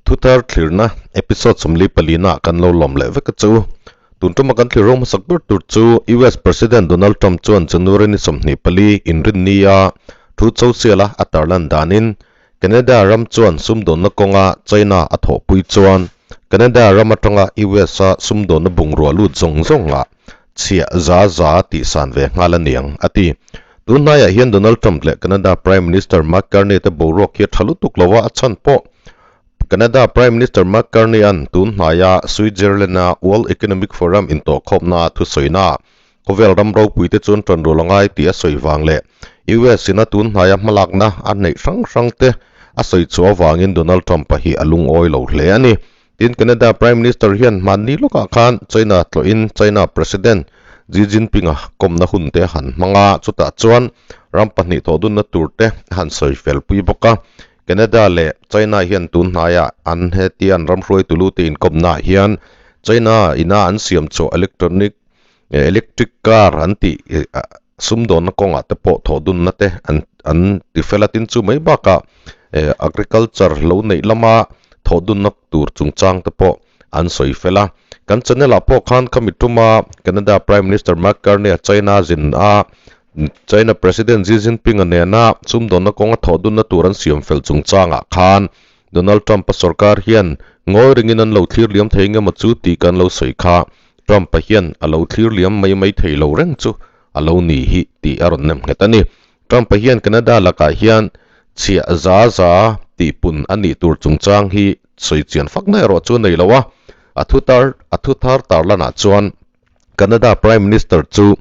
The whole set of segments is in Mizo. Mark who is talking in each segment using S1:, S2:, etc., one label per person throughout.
S1: Thuthar thlirna episode 44 ah kan lo lawm leh vek a chu. Tun tuma kan thlir rawng hmasak ber tur chu US President Donald Trump chuan January ni 24 inrinni a thu chosial a a tarlan danin Canada ram chuan sumdawnna kawnga China a thawhpui chuan Canada ram atanga US a sumdawnna bungrua lut zawng zawng ah chhiah za za tihsan ve nghal a niang, a ti. Tun hnaiah hian Donald Trump leh Canada Prime Minister Mark Carney te boruak hi a tha lutuk lo a, a chhan pawh Canada Prime Minister Mark Carney-a'n tun hnaia Switzerland-a World Economic Forum intawhkhawmna thusawina khawvel ram ropuite chuan ṭanrual a ngai tih a sawi vang leh US-in a tun hnaia hmalakna a neih hrang hrangte a sawi chhuah avangin Donald Trump-a hi a lungawi lo hle a ni. Tin, Canada Prime Minister hian hmanni lawkah khan China tlawhin China President Xi Jinping-a kawmna hun te a han hmang a, chutah chuan ram pahnih thawhdunna tur te a han sawi fel pui bawk a. Canada leh China hian tun hnaiah an hetia an ram hruaitu lu te inkawmnaah hian China ina an siam chhuah electronic electric car an tih sumdawnna kawngah te pawh thawhdunna te an an ti fel a, tin chu mai bakah agriculture lo neih lama thawhdunna tur chungchang te pawh an sawi fel a. Kan channel ah pawh khan khami tuma Canada Prime Minister Mark Carney a China zin a China President Xi Jinping a nena sumdawnna kawnga thawhdunna tur an siam fel chungchangah khan Donald Trump a sorkar hian ngawi ringin an lo thlir liam thei nge maw chu tih kan lo sawi kha. Trump-a hian a lo thlir liam mai mai thei lo reng chu a lo ni hi tih a rawn nem nghet a ni. Trump-a hian Canada lakah hian chhiah za za tihpun a nih tur chungchang hi sawi chian fakna erawh chu a nei lo a, a thutar a thuthar tarlanah chuan Canada Prime Minister chu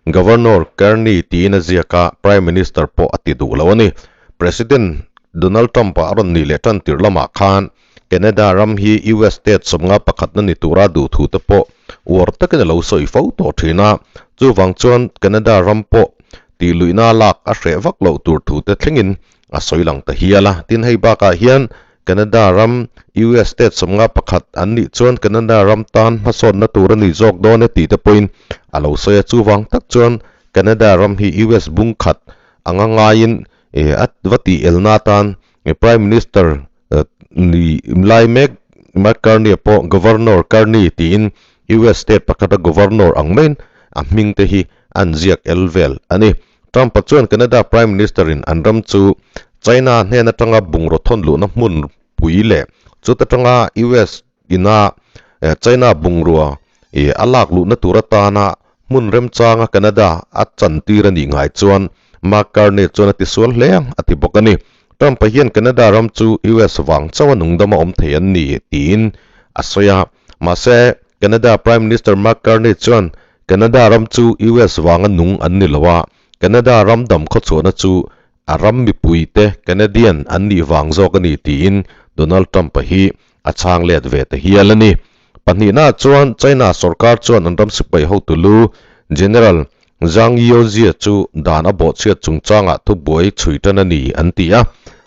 S1: Governor Carney tiin a ziak a, Prime Minister pawh a ti duh lo a ni. President Donald Trump-a a rawn nih leh tan tirh lamah khan Canada ram hi US state 51 na ni tura duh thu te pawh uar takin a lo sawi fo tawh thin a, chuvang chuan Canada ram pawh tih luihna lak a hreh vak loh tur thu te thlengin a sawi lang ta hial a. Tin, hei bakah hian Canada ram US state 51 an nih chuan Canada ram tan hmasawnna tur a ni zawk dawn e tih te pawhin a lo sawi a, chuvang tak chuan Canada ram hi US bung khat anga ngaiin a va tih elna atan Prime Minister ni lai mek Mark Carney-a pawh Governor Carney tiin US state pakhata Governor ang maiin a hming te hi an ziak el vel a ni. Trump-a chuan Canada Prime Minister-in an ram chu China hnen atanga bungraw thawn luhna hmun pui leh chuta tanga US ina China bungrua a lak luhna tur atana hmun remchanga Canada a chantir a nih ngai chuan Mark Carney chuan a tisual hle ang a ti bawk a ni. Trump-a hian Canada ram chu US vang chauh a nungdam a awm thei an ni tiin a sawi a. Mahse, Canada Prime Minister Mark Carney chuan Canada ram chu US vanga nung an ni lo a, Canada ram dam khawchhuahna chu a ram mipuite Canadian an nih vang zawk a ni tiin Donald Trump-a hi a chhang let ve ta hial a ni. Pahnihnaah chuan China sorkar chuan an ram sipai hotu lu General Zhang Youxia chu dan a bawhchhiat chungchangah thubuai chhui tan a ni an ti a.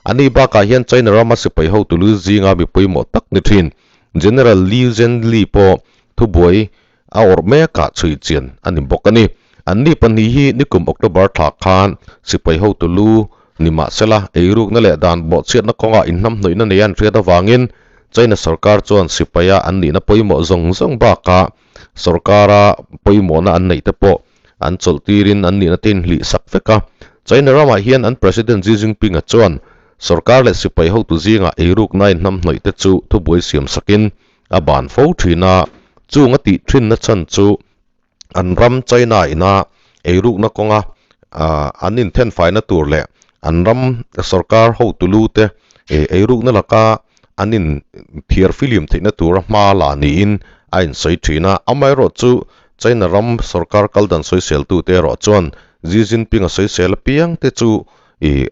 S1: Ani bakah hian China rama sipai hotu lu zinga mi pawimawh tak ni thin General Liu Zhenli pawh thubuai a awrh mekah chhui chian a ni bawk a ni. Anni pahnih hi nikum October thla khan sipai hotu lu ni mahsela eirukna leh dan bawhchhiatna kawngah inhnamhnawihna nei an hriat avangin China sorkar chuan sipaia an nihna pawimawh zawng zawng bakah sorkara pawimawhna an neih te pawh an chawlh tirin an nihna te inhlih sak vek a. China ramah hian an President Xi Jinping-a chuan sorkar leh sipai hotu zingah eirukna inhnamhnawih te chu thubuai siam sakin a ban fo thin a, chung a tih thinna chhan chu an ram China ina eirukna kawnga an inthenfaina tur leh an ram sorkar hotu lu te eirukna laka an inthiar filim theihna tura hma la niin a insawi thin a. Amaherawhchu China ram sorkar kal dan sawiseltute erawh chuan Xi Jinping a sawisel apiang te chu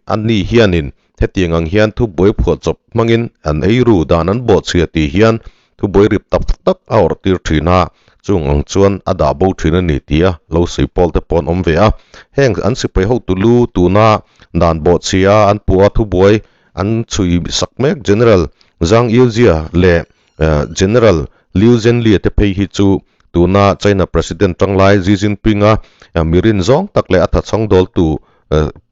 S1: ani hianin Hetiang ang hian thubuai phuahchawp hmangin an eiru dan an bawhchhia tih hian thubuai rip tak tak a awrh tir thin a, chung ang chuan a dah bo thin a ni tia lo sawi pawl te pawh an awm ve a. Heng an sipai hotu lu tuna dan bawhchhia an puh a thubuai an chhui sak mek General Zhang Youxia leh General Liu Zhenli te phei hi chu tuna China President tanglai Xi Jinping-a mirin zawng tak leh a thachhang dawltu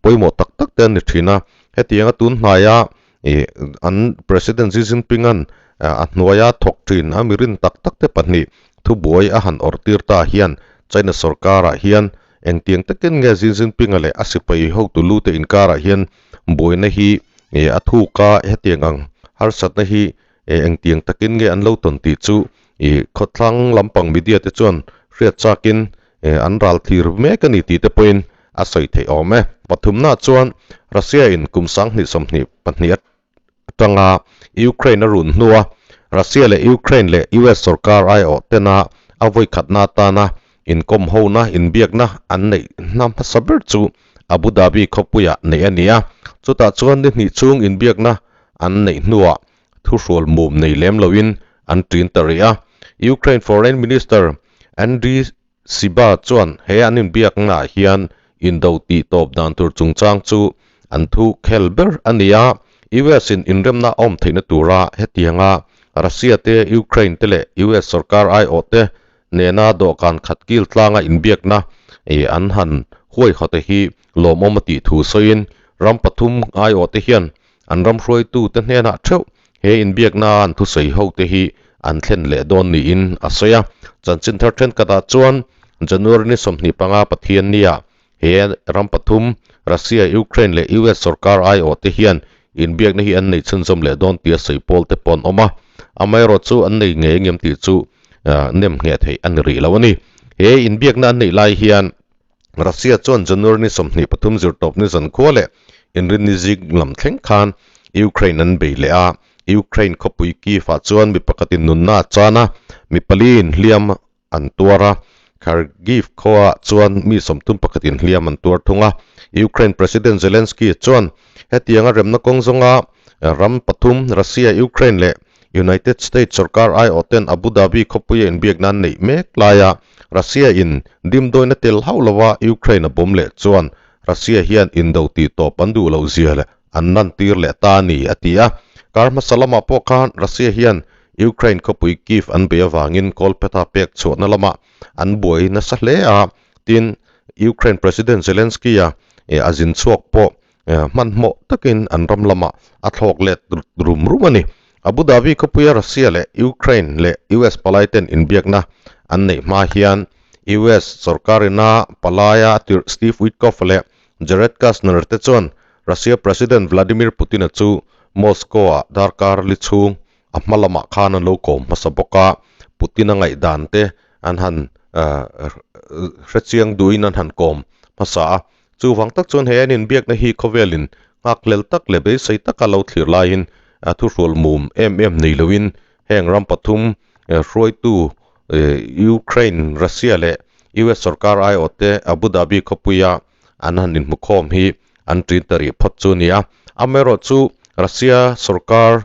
S1: pawimawh tak tak te an ni thin a. Hetianga tun hnaia an President Xi Jinping-a'n a hnuaia thawk thin a mirin tak tak te pahnih thubuai a han awrh tir ta hian China sorkarah hian engtiang takin nge Xi Jinping-a leh a sipai hotu lu te inkarah hian buaina hi a thuk a, hetiang ang harsatna hi engtiang takin nge an lo tawn tih chu khawthlang lampang media te chuan hriat chakin an ral thlir mek a ni tih te pawhin a sawi theih awm e. Pathumna chuan Russia in kum 2022 atanga Ukraine a run hnua Russia leh Ukraine leh US sorkar aiawh tena a vawi khatna atana inkawm hona inbiakna an neih hna hmasa ber chu Abu Dhabi khawpuiah neih a ni a. Chutah chuan ni hnih chhung inbiakna an neih hnuah thuhrual mum nei lem loin an ṭin ta rih a. Ukraine Foreign Minister Andriy Sybiha chuan he an inbiaknaah hian indo tih tawp dan tur chungchang chu an thu khel ber a ni a. US in inremna a awm theihna tura hetianga Russia te, Ukraine te leh US sorkar aiawh te nena dawhkan khat kil tlanga inbiakna an han huaihawte hi lawmawm a tih thu sawiin ram pathum aiawhte hian an ram hruaitute hnenah theuh he inbiakna an thusawi hote hi an thlen leh dawn niin a sawi a. Chanchin thar thenkhatah chuan January ni 25 Pathiannia he ram pathum Russia, Ukraine leh US sorkar aiawhte hian inbiakna hi an nei chhunzawm leh dawn tih a sawi pawl te pawh an awm a. Amaherawh chu an nei ngei engem tih chu nem ngheh theih a ni rih lo a ni. He inbiakna an neih lai hian Russia chuan January ni 23 zirtawp ni zankhua leh inrinni zik lam thleng khan Ukraine an bei leh a. Ukraine khawpui Kyiv ah chuan mi pakhatin nunna a chan a, mi paliin hliam an tuar a. Kharkiv khuaah chuan mi 31in hliam an tuar thung a. Ukraine President Zelensky chuan hetianga remna kawng zawnga ram pathum Russia, Ukraine leh United States sorkar aiawhten Abu Dhabi khawpuia inbiakna an neih mek laia Russia in dimdawina tel hauh lova Ukraine a bawm leh chuan Russia hian indo tih tawp an duh loh zia leh an lantir leh ta a ni, a ti a. Kar hmasa lamah pawh khan Russia hian Ukraine khawpui Kyiv an bei avangin kawlphetha pek chhuahna lamah an buai nasa hle a, tin Ukraine President Zelensky-a a zin chhuak pawh hmanhmawh takin an ram lamah a thlawk let rum rum a ni. Abu Dhabi khawpuia Russia leh Ukraine leh US palai ten inbiakna an neih hma hian US sorkarina palaia tirh Steve Witkoff leh Jared Kushner te chuan Russia President Vladimir Putin-a chu Moscow-ah darkar li chhung a hma lamah khan an lo kawm hmasa bawk a, Putin-a ngaihdan te an han hrechiang duhin an han kawm hmasa a. Chuvang tak chuan hei an inbiakna hi khawvelin nghakhlel tak leh beisei taka lo thlir laiin thuhrual mum em em nei loin heng ram pathum hruaitu Ukraine, Russia leh US sorkar aiawhte Abu Dhabi khawpuia an han inhmukhawm hi an ṭin ta rih phawt chu a ni a. Amaherawhchu Russia sorkar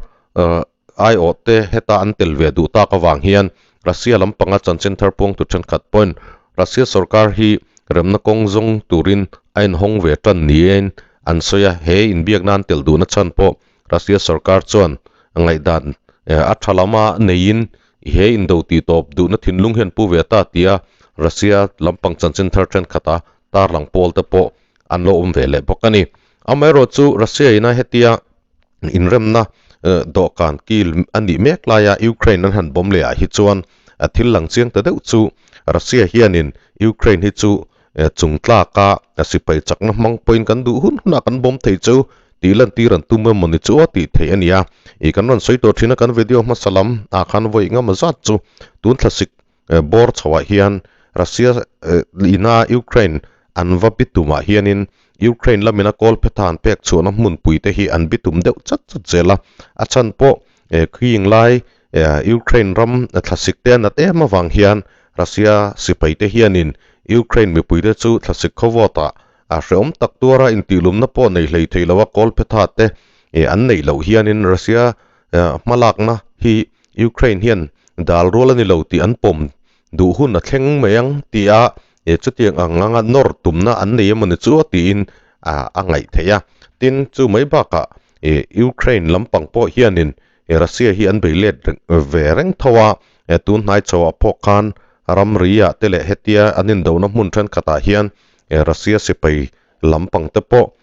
S1: aiawhte heta an tel ve duh tak avang hian Russia lampanga chanchin thar puangtu thenkhat pawhin Russia sorkar hi remna kawng zawng turin a inhawng ve tan niin an sawi a, he inbiakna an tel duhna chhan pawh Russia sorkar chuan ngaihdan a tha lama neiin he indo tih tawp duhna thinlung hian pu ve ta tia Russia lampang chanchin thar thenkhat a tarlang pawl te pawh an lo awm ve leh bawk a ni. Amaherawhchu Russia ina hetia inremna dawhkan kil a nih mek laia Ukraine an han bawm leh ah hi chuan thil lang chiang ta deuh chu Russia hianin Ukraine hi chu chung tlaka sipai chakna hmang pawhin kan duh hun hunah kan bawm thei chu tih lantir an tum emaw ni chu a tih theih a ni a. Ih kan rawn sawi tawh thin a kan video hmasa lam ah khan vawi engemaw zat chu tun thlasik bawr chhoah hian Russia ina Ukraine an va bitumah hianin Ukraine lamina kawl phetha an pek chhuahna hmunpui te hi an bitum deuh chat chat zel a, a chhan pawh khing lai Ukraine ram thlasik te a nat em avang hian Russia sipai te hianin Ukraine mipui te chu thlasik khawvawtah a hrehawm tak tuara intihlumna pawh nei hlei thei lo a kawl phetha te an neih loh hianin Russia hmalakna hi Ukraine hian dal rual a ni lo tih an pawm duh hun a thleng mai ang tia chutiang ang anga nawr tumna an nei emaw ni chu a tiin a ngaih theih a. Tin, chu mai bakah Ukraine lampang pawh hianin Russia hi an bei let ve reng tho a, tun hnai chhoah pawh khan ramri-ah te leh hetia an indona hmun thenkhatah hian Russia sipai lampang te pawh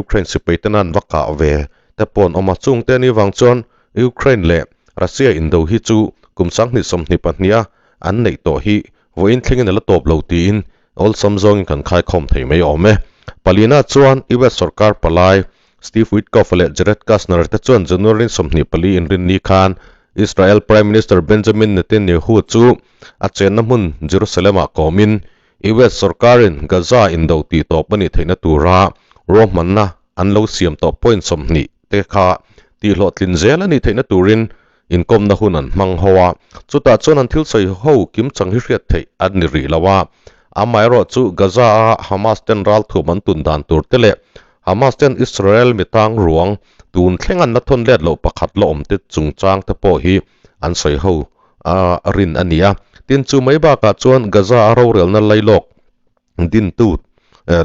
S1: Ukraine sipai tena an va kah ve te pawh an awm a. Chungte anih vang chuan Ukraine leh Russia indo hi chu kum 2022 a an neih tawh hi vawiin thlengin a la tawp lo tiin awlsam zawngin kan khaikhawm thei mai awm e. Palina chuan US sorkar palai Steve Witkoff leh Jared Kushner te chuan January 24 inrinni khan Israel Prime Minister Benjamin Netanyahu chu a chenna hmun Jerusalem-ah kawmin US sorkarin Gaza indo tih tawp a nih theihna tura ruahmanna an lo siam tawh point 20 te kha tihhlawhtlin zel a nih theihna turin inkawmna hun an hmang ho a. Chutah chuan an thil sawi ho kimchang hi hriat theih a ni rih lo a. Amaherawh chu Gaza a Hamas ten ralthuam an tun dan tur te leh Hamas ten Israel mitang ruang tun thleng an la thawn let loh pakhat la awm te chungchang te pawh hi an sawi ho a rin a ni a. Tin, chu mai bakah chuan Gaza a rorelna lailawk dintu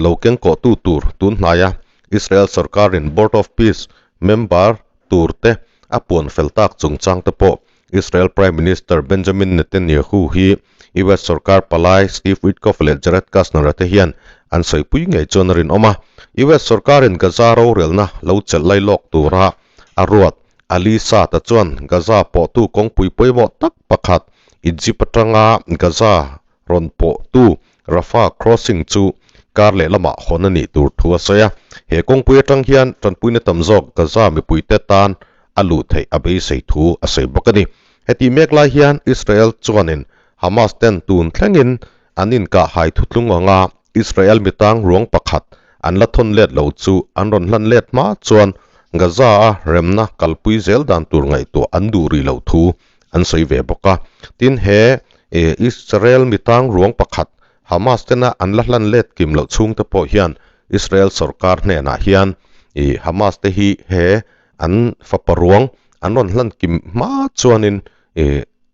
S1: lo kengkawhtu tur tun hnaia Israel sorkarin Board of Peace member tur te a puan fel tak chungchang te pawh Israel Prime Minister Benjamin Netanyahu hi US sorkar palai Steve Witkoff leh Jared Kushner te hian an sawipui ngei chuan a rinawm a. US sorkarin Gaza rorelna lo chelh lailawk tura a ruat Ali Saad-a chuan Gaza pawhtu kawngpui pawimawh tak pakhat Egypt atanga Gaza rawn pawhtu Rafah crossing chu kar lehlamah hawn a nih tur thu a sawi a. He kawngpui atang hian tanpuina tam zawk Gaza mipuite tan a luh theih a beisei thu a sawi bawk a ni. Hetih mek lai hian Israel chuanin Hamas ten tun thlengin an inkah hai thutlung anga Israel mitang ruang pakhat an la thawn let lo chu an rawn hlan let hma chuan Gaza-a remna kalpui zel dan tur ngaihtuah an duh rih loh thu an sawi ve bawk a. Tin, he Israel mitang ruang pakhat Hamas tena an la hlan let kim loh chhungte pawh hian Israel sorkar hnenah hian Hamas te hi he an fapa ruang an rawn hlan kim hma chuanin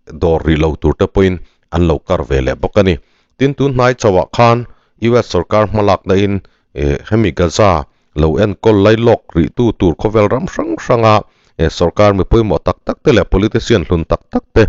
S1: dawr rih lo tur te pawhin an lo kar ve leh bawk a ni. Tin, tun hnai chauhah khan US sorkar hmalakna in hemi Gaza lo enkawl lailawk rihtu tur khawvel ram hrang hranga sorkar mi pawimawh tak tak te leh politician hlun tak tak te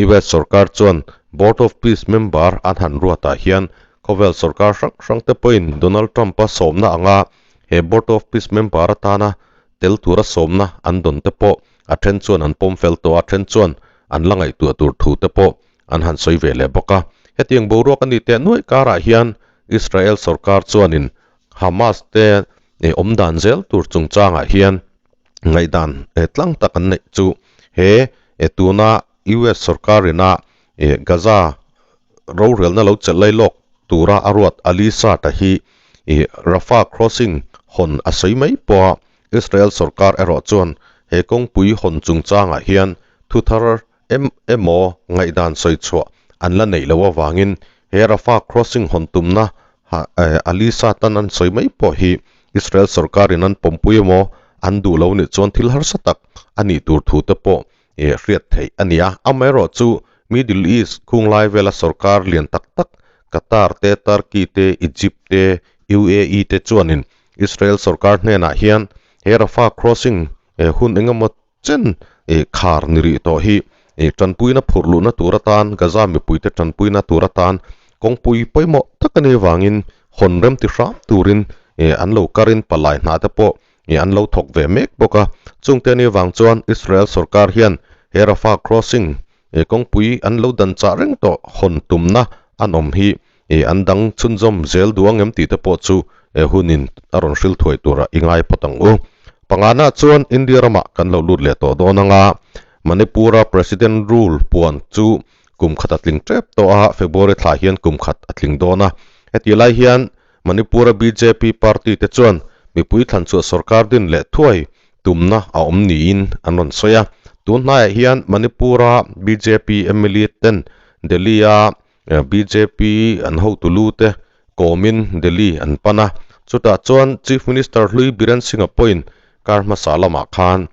S1: US sorkar chuan Board of Peace member an han ruatah hian khawvel sorkar hrang hrang te pawhin Donald Trump-a sawmna anga he Board of Peace member atana tel tura sawmna an dawn te pawh a then chuan an pawm fel tawh a, then chuan an la ngaihtuah tur thu te pawh an han sawi ve leh bawk a. Hetiang boruak a ni teh nuaih karah hian Israel sorkar chuanin Hamas te awm dan zel tur chungchangah hian ngaihdan tlang tak an neih chu he tuna US sorkarina Gaza rorelna lo chelh lailawk tura a ruat Ali Saad-a hi Rafah crossing hawn a sawi mai pawh a, Israel sorkar erawh chuan he kawngpui hawn chungchangah hian thuthar em emaw ngaihdan sawi chhuah an la neih loh avangin he Rafah crossing hawn tumna Ali Saad-an an sawi mai pawh hi Israel sorkarin an pawmpui emaw an duh lo nih chuan thil harsa tak a nih tur thu te pawh hriat theih a ni a. Amaherawh chu Middle East khung lai vela sorkar lian tak tak Qatar te, Turkey te, Egypt te, UAE te chuanin Israel sorkar hnenah hian he Rafah crossing hun engemaw chen khar ni rih tawh hi tanpuina phurh luhna tur atan Gaza mipuite tanpuina tur atan kawngpui pawimawh tak a nih avangin hawn rem ti hram turin an lo karin palai hna te pawh an lo thawk ve mek bawk a. Chungte a nih avang chuan Israel sorkar hian he Rafah crossing kawngpui an lo dan chah reng tawh hawn tumna an awm hi an dang chhunzawm zel duh ang em tih te pawh chu hunin a rawn hril thuai turah i ngai phawt ang u. Pangana chuan India ramah kan lo lut leh tawh dawn ang a, Manipur-a President rule puan chu kum khat a tling tep tawh a, February thla hian kum khat a tling dawn a. Hetih lai hian Manipur-a bjp party te chuan mipui thlanchhuah sorkar din leh thuai tumna a awm niin an rawn sawi a. Tun hnaiah hian Manipur-a bjp mla ten Delhi-a bjp an hotu lu te kawmin Delhi an pan a. Chutah chuan Chief Minister hlui Biren Singh-a pawhin kar hmasa lamah khan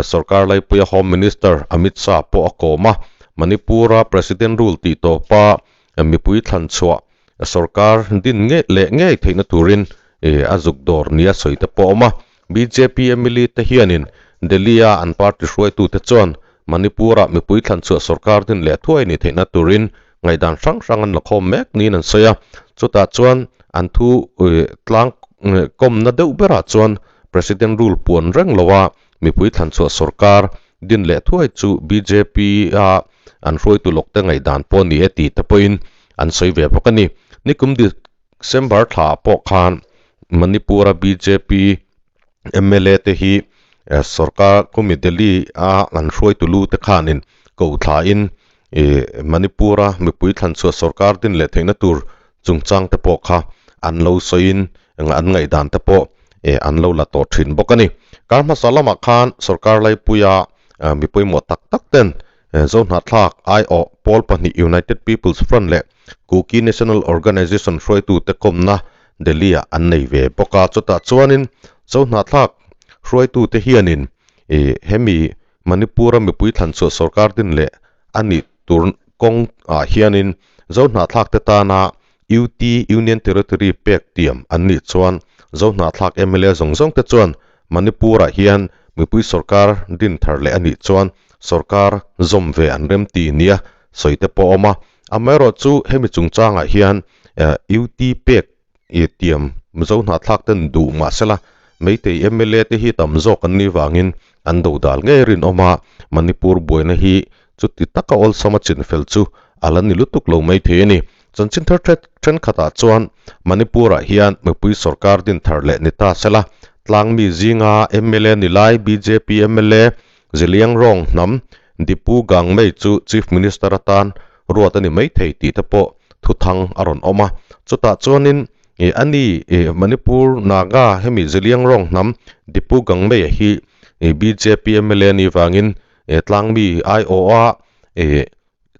S1: sorkar laipuia Home Minister Amit Shah pawh a kawm a. Manipur-a President rule tih tawpa mipui thlanchhuah sorkar din ngei leh ngei theihna turin a zuk dawr nia sawi te pawh a awm a. Bjp mla te hianin Delhi-a an party hruaitute chuan Manipur-ah mipui thlanchhuah sorkar din leh thuai ni theihna turin ngaihdan hrang hrang an la khawm mek niin an sawi a. Chutah chuan an thu tlang kawmna deuh berah chuan President rule puan reng loa mipui thlanchhuah sorkar. din leh thuai chu bjp a an hruaitu lawk te ngaihdan pawh ni e tih te pawhin an sawi ve bawk a ni. Nikum December thla ah pawh khan Manipur a bjp mla te hi sorkar khumi Delhi a an hruaitu lu te khanin ko thlain ih Manipur a mipui thlan chhuah sorkar din leh theihna tur chungchang te pawh kha an lo sawiin an ngaihdan te pawh ih an lo la tawh thin bawk a ni. Kar hmasa lamah khan sorkar laipuia mi pawimawh tak tak ten Zohnahthlak aiawh pawl pahnih United People's Front leh Kuki National Organization hruaitute kawmna Delhi-ah an nei ve bawk a. Chutah chuanin Zohnahthlak hruaitute hianin ih hemi Manipur-a mipui thlanchhuah sorkar din leh a nih tur kawng ah hianin Zohnahthlakte tana UT, Union Territory, pek tiam an nih chuan Zohnahthlak mla zawng zawng te chuan Manipur-ah hian mipui sorkar din thar leh a nih chuan sorkar zawm ve an rem ti nia sawi te pawh a awm a. Amaherawhchu hemi chungchangah hian UT pek tiam Zohnahthlak ten duh mahsela Meitei mla te hi tam zawk an nih vangin an dodal ngei rinawm a, Manipur buaina hi chuti taka awlsam a chinfel chu a la ni lutuk lo maithei a ni. Chanchin thar thenkhatah chuan Manipur-ah hian mipui sorkar din thar leh ni ta sela, tlangmi zinga mla ni lai bjp mla Zeliangrong hnam Dipu Gangmei chu Chief Minister atan ruat a ni maithei tih te pawh thuthang a rawn awm a. Chutah chuanin a ni Manipur Naga hemi Zeliangrong hnam Dipu Gangmei-a hi bjp mla ni vangin tlangmi aiawha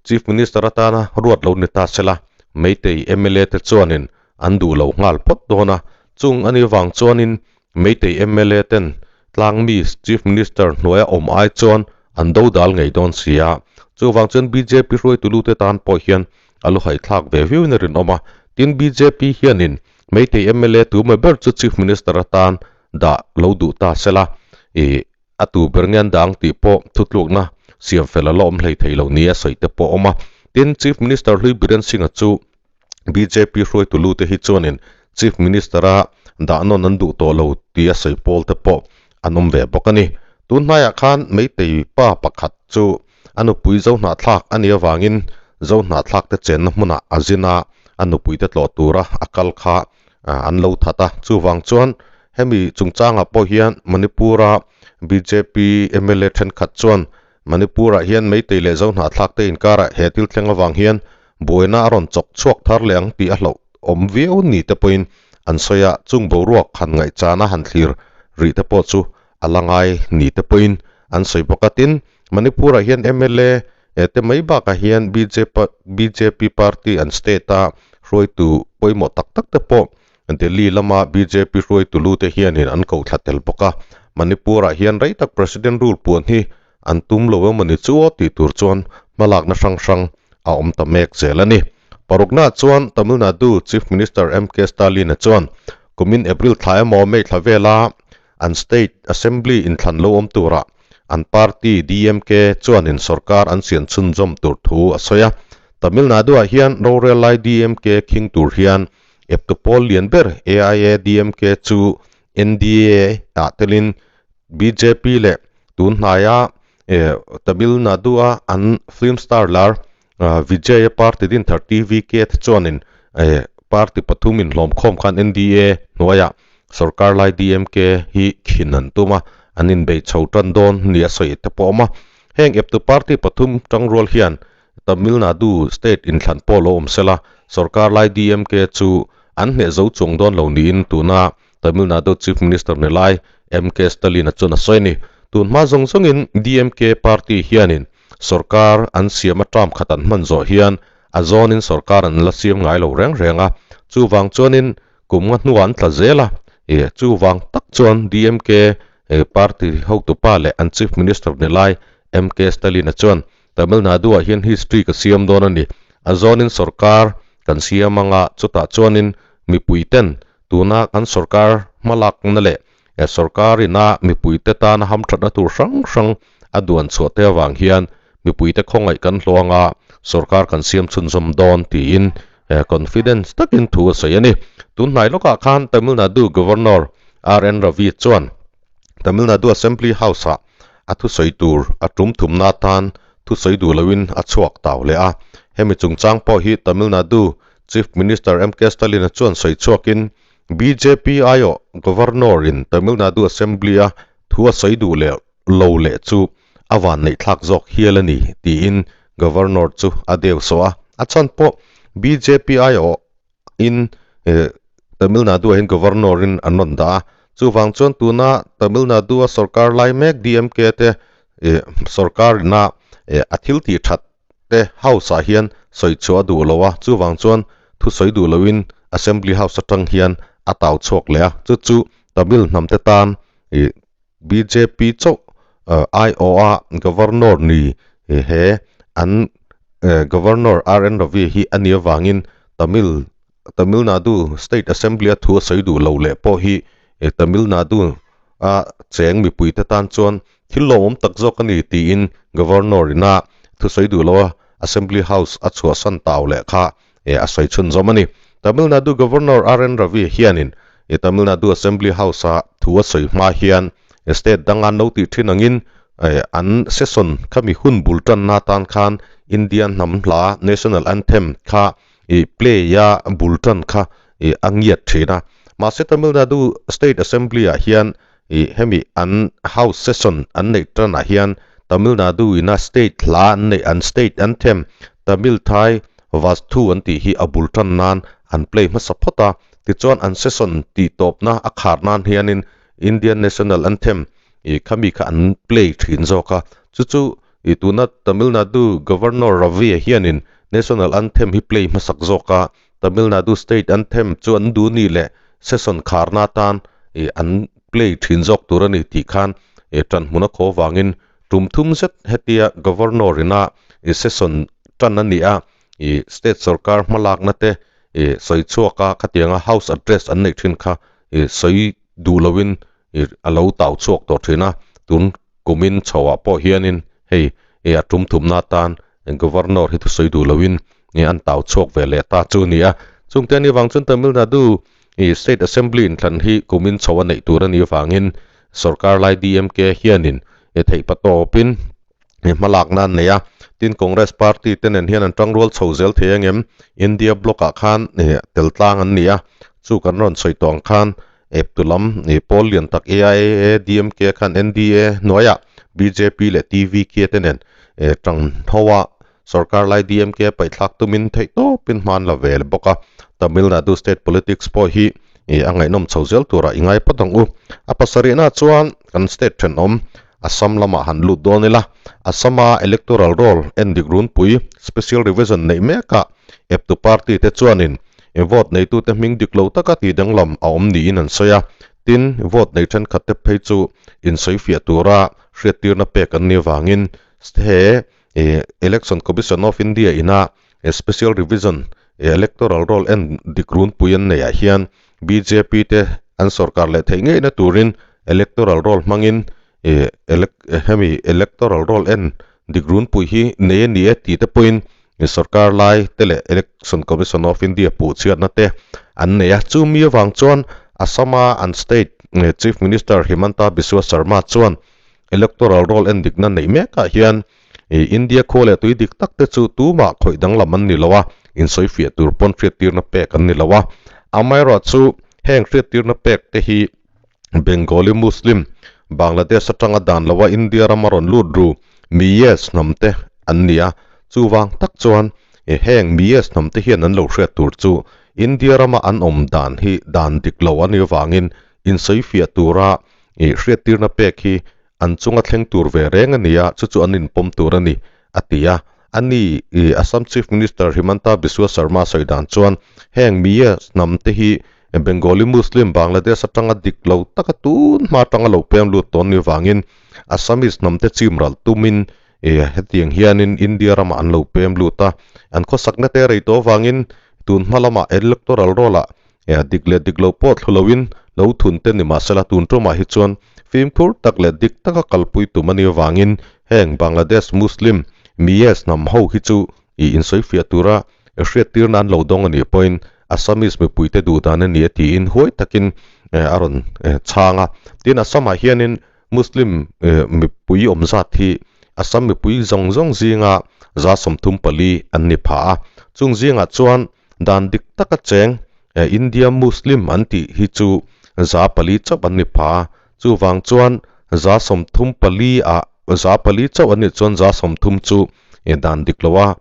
S1: Chief Minister atana ruat lo ni ta sela, Meitei mla te chuanin an duh lo nghal phawt dawn a, chung a nih vang chuanin Meitei mla ten tlangmi Chief Minister hnuaia awm ai chuan an do dal ngei dawn si a, chuvang chuan bjp hruaitu lute tan pawh hian a lu haithlak ve viauin a rinawm a, tin bjp hianin Meitei mla tu mai ber chu Chief Minister atan dah lo duh ta sela, ih. A tu ber nge an dang tih pawh thutlukna siam fel a la awm hlei thei lo nia sawi te pawh a awm a. Tin, Chief Minister hlui Biren Singh-a chu bjp hruaitu lu te hi chuanin Chief Minister-a dah nawn an duh tawh lo tia sawi pawl te pawh an awm ve bawk a ni. Tun hnaiah khan Meitei pa pakhat chu a nupui Zohnahthlak a nih avangin Zohnahthlak te chenna hmunah a zin a, a nupui te tlawh tura a kal kha an lo that a. Chuvang chuan hemi chungchangah pawh hian Manipur-a bjp mla thenkhat chuan Manipur-ah hian Meitei leh Zohnahthlak te inkarah he thil thleng avang hian buaina a rawn chawk chhuak thar leh ang tih a hlauh awm viau ni te pawhin an sawi a, chung boruak han ngaihchana han thlir rih te pawh chu a la ngai ni te pawhin an sawi bawk a. Tin, Manipur-ah hian mla te mai bakah hian bjp party an state-a hruaitu pawimawh tak tak te pawh Delhi lama bjp hruaitu lu te hianin an ko thla tel bawk a. Manipur-ah hian rei tak President rule puan hi an tum lo emawni chu aw tih tur chuan hmalakna hrang hrang a awm ta mek zel a ni. Paruknaah chuan Tamil Nadu Chief Minister MK Stalin-a chuan kumin April thla emaw May thla vela an State Assembly inthlan lo awm turah an party DMK chuanin sorkar an sian chhunzawm tur thu a sawi a. Tamil Nadu-ah hian rorel lai DMK khing tur hian eptu pawl lian ber AIADMK chu NDA-ah telin bjp leh tun hnaia Tamil Nadu-a an film star lar Vijay-a party din thar TVK te chuanin party pathum inhlawmkhawm khan NDA hnuaiah sorkar lai DMK hi khin an tum a, an inbei chho tan dawn ni a sawi te pawh a awm a. Heng eptu party pathum tangrual hian Tamil Nadu state inthlan pawh lo awm sela, sorkar lai DMK chu an hneh zo chuang dawn lo niin tuna Tamil Nadu Chief Minister ni lai MK Stalin-a chuan a sawi a ni. Tun hma zawng zawngin DMK party hianin Sorkar an siam a term khat an hman zawh hian a zawnin sorkar an la siam ngai lo reng reng a, chuvang chuanin kum nga hnuah an tla zel a, ih chuvang tak chuan DMK party hotupa leh an Chief Minister ni lai MK Stalin-a chuan Tamil Nadu-ah hian history ka siam dawn a ni, a zawnin sorkar kan siam anga chutah chuanin mipuiten tuna kan sorkar hmalakna leh Sorkarina mipuite tana hamthatna tur hrang hrang a duan chhuah te avang hian mipuite khawngaih kan hluang a, sorkar kan siam chhunzawm dawn tiin confidence takin thu a sawi a ni. Tun hnai lawkah khan Tamil Nadu Governor RN Ravi chuan Tamil Nadu Assembly House-ah a thusawi tur a tum thumna atan thusawi duh loin a chhuak tau leh a. Hemi chungchang pawh hi Tamil Nadu Chief Minister MK Stalin-a chuan sawi chhuakin bjp aiawh Governor-in Tamil Nadu Assembly-a thu a sawi duh leh lo leh chu a van neih thlak zawk hial a ni tiin Governor chu a deu sawh a. A chhan pawh bjp aiawh in Tamil Nadu ah hian Governor in an rawn dah a, chuvang chuan tuna Tamil Nadu a sorkar lai mek DMK te sorkar ina a thil tih that te house ah hian sawi chhuah a duh lo a, chuvang chuan thu sawi duh loin Assembly House atang hian a tau chhuak leh a, chu chu Tamil hnam te tan bjp chauh aiawha Governor ni he an Governor RN Ravi hi a nih avangin Tamil Tamil Nadu State Assembly a thu a sawi duh lo leh pawh hi Tamil Nadu a cheng mipuite tan chuan thil lawmawm tak zawk a ni tiin Governor ina thu sawi duh loa Assembly House a chhuahsan tau leh kha a sawi chhunzawm a ni. Tamil Nadu Governor RN Ravi hianin Tamil Nadu Assembly House-a thu a sawi hma hian state danga no tih thin angin an session khami hun bul tanna atan khan India hnam hla National Anthem kha play a bul tan kha a ngiat thin a. Mahse Tamil Nadu State Assembly-ah hian hemi an House session an neih tanah hian Tamil Nadu ina state hla an neih an state anthem Tamil Thai Vasthu an tih hi a bul tan nan an play hmasa phawt a, tichuan an session tih tawpna a khar nan hianin Indian National Anthem khami kha an play thin zawk a, chu chu tuna Tamil Nadu Governor Ravi hianin National Anthem hi play hmasak zawk a, Tamil Nadu State Anthem chu an duh ni leh session kharna atan an play thin zawk tur a ni tih khan tan hmun a khaw vangin tum thum zet hetia Governor ina session tan a ni a, state sorkar hmalakna te sawi chhuak a khatianga house address an neih thin kha sawi duh loin a lo tau chhuak tawh thin a, tun kumin chhoah pawh hianin hei a tum thumna atan Governor hi thusawi duh loin an tau chhuak ve leh ta chu a ni a. Chungte a nih avang chuan Tamil Nadu State Assembly inthlan hi kumin chho a neih tur a nih avangin sorkar lai DMK hianin theih patawpin hmalakna an nei a. Tin, Congress party te nen hian an tangrual chho zel thei angem? India bloc ah khan tel tlang an ni a, chu kan rawn sawi tawh ang khan eptu lam pawl lian tak AIA, DMK khan NDA hnuaiah bjp leh TVK te nen tang ho a sorkar lai DMK paihthlak tumin theih tawpin hma an la ve bawk a. Tamil Nadu state politics pawh hi a ngaihnawm chho zel turah i ngai phawt ang u. A pasarihna chuan kan state thenawm Assam lamah han lut dawn ila, Assam-a electoral roll endik runpui, special revision, neih mekah eptu party te chuanin vote neitute hming dik lo taka tih danglam a awm niin an sawi a. Tin, vote nei thenkhat te phei chu insawifiah tura hriattirna pek an nih avangin he Election Commission of India ina special revision electoral roll endik runpui an neihah hian bjp te an sorkar leh theih ngeihna turin electoral roll hmangin hemi electoral roll en dik runpui hi nei a ni e tih te pawhin sorkar lai te leh Election Commission of India puh chhiatna te an nei a. Chumi avang chuan Assam-a an state Chief Minister Himanta Biswa Sarma chuan electoral roll en dikna neih mekah hian India khua leh tui dik tak te chu tumah khawih danglam an ni lo a, insawifiah tur pawn hriattirna pek an ni lo a. Amaherawhchu heng hriattirna pek te hi Bengali Muslim, Bangladesh atanga dan loa India rama rawn lut ru Miyes hnam te an ni a. Chuvang tak chuan heng Miyes hnam te hian an lo hriat tur chu India rama an awm dan hi dan dik lo a nih avangin insawifiah tura hriattirna pek hi an chunga thleng tur ve reng a ni a, chu chu an inpawm tur a ni, a ti a. A ni, Assam Chief Minister Himanta Biswa Sarma sawi dan chuan heng Miya hnam te hi Bengali Muslim Bangladesh atanga dik lo taka tun hma atanga lo pem lut tawn ni vangin Assamese hnam te chim ral tumin hetiang hianin India ramah an lo pem lut a. An khawsakna te rei tawh avangin tun hma lamah electoral roll-ah dik leh dik lo pawh thlu loin lo thun te ni mahsela tun tumah hi chuan fimkhur tak leh dik taka kalpui tum a nih avangin heng Bangladesh Muslim Miyes hnam ho hi chu i insawifiah tura hriattirna an lo dawng a nih pawhin Assamese mipuite duh dan a ni a tiin huai takin a rawn chhang a. Tin, Assam-ah hianin. Muslim mipui awm zat hi Assam mipui zawng zawng zinga 34% an ni pha a. Chung zingah chuan dan dik taka cheng India Muslim an tih hi chu 4% chauh an ni pha a. Chuvang chuan 34% ah 4% chauh an nih chuan 30% chu dan dik loa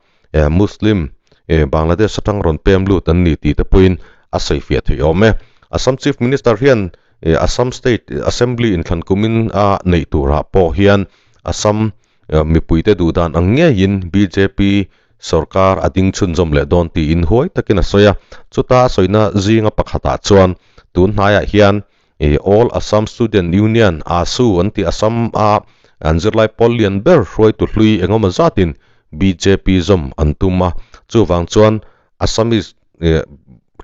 S1: Muslim Bangladesh atang rawn pem lut an ni tih te pawhin a sawifiah theih awm e. Assam Chief Minister hian Assam State Assembly inthlan kumin a neih turah pawh hian Assam mipuite duhdan ang ngeiin bjp sorkar a ding chhunzawm leh dawn tiin huai takin a sawi a. Chuta a sawina zinga pakhatah chuan tun hnaiah hian All Assam Student Union, AASU, an tih Assam a an zirlai pawl lian ber hruaitu hlui engemaw zatin bjp zawm an tum a. Chuvang chuan Assamese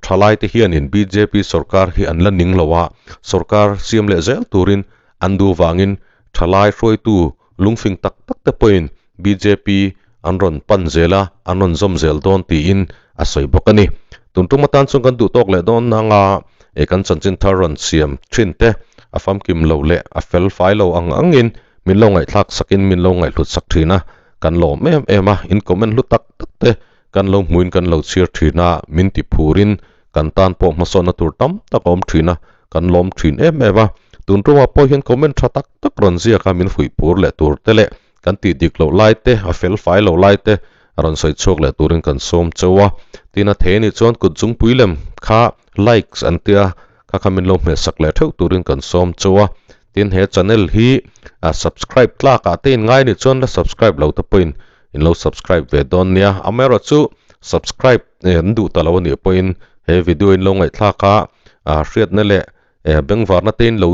S1: thalaite hianin bjp sorkar hi an la ning lo a, sorkar siam leh zel turin an duh vangin thalai hruaitu lungfing tak tak te pawhin bjp an rawn pan zel a, an rawn zawm zel dawn tiin a sawi bawk a ni. Tun tum atan chuan kan duh tawk leh dawn anga kan chanchin thar rawn siam thin te a famkim lo leh a fel fai lo ang angin min lo ngaihthlak sakin min lo ngaihhlut sak thin a, kan lawm em em a, in comment hlu tak tak te kan lo hmuin kan lo chhiar thin a, min ti phurin kan tan pawh hmasawnna tur tam tak a awm thin a, kan lawm thin em em a. Tun tumah pawh hian comment tha tak tak rawn ziak a, min fuih phur leh tur te leh kan tih dik loh lai te, a fel fai lo lai te a rawn sawi chhuak leh turin kan sawm cheu a. Tin a thei anih chuan kut zungpui lem kha likes an tia kha kha min lo hmehsak leh theuh turin kan sawm cheu a. Tin he channel hi a subscribe tlak ah te in ngai anih chuan la subscribe lo te pawhin in lo subscribe ve dawn nia. Amaherawhchu subscribe an duh ta lo anih pawhin he video in lo ngaihthlak a hriatna leh bengvarna te in lo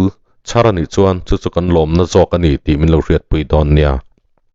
S1: chhar anih chuan chu chu kan lawmna zawk a ni tih min lo hriatpui dawn nia.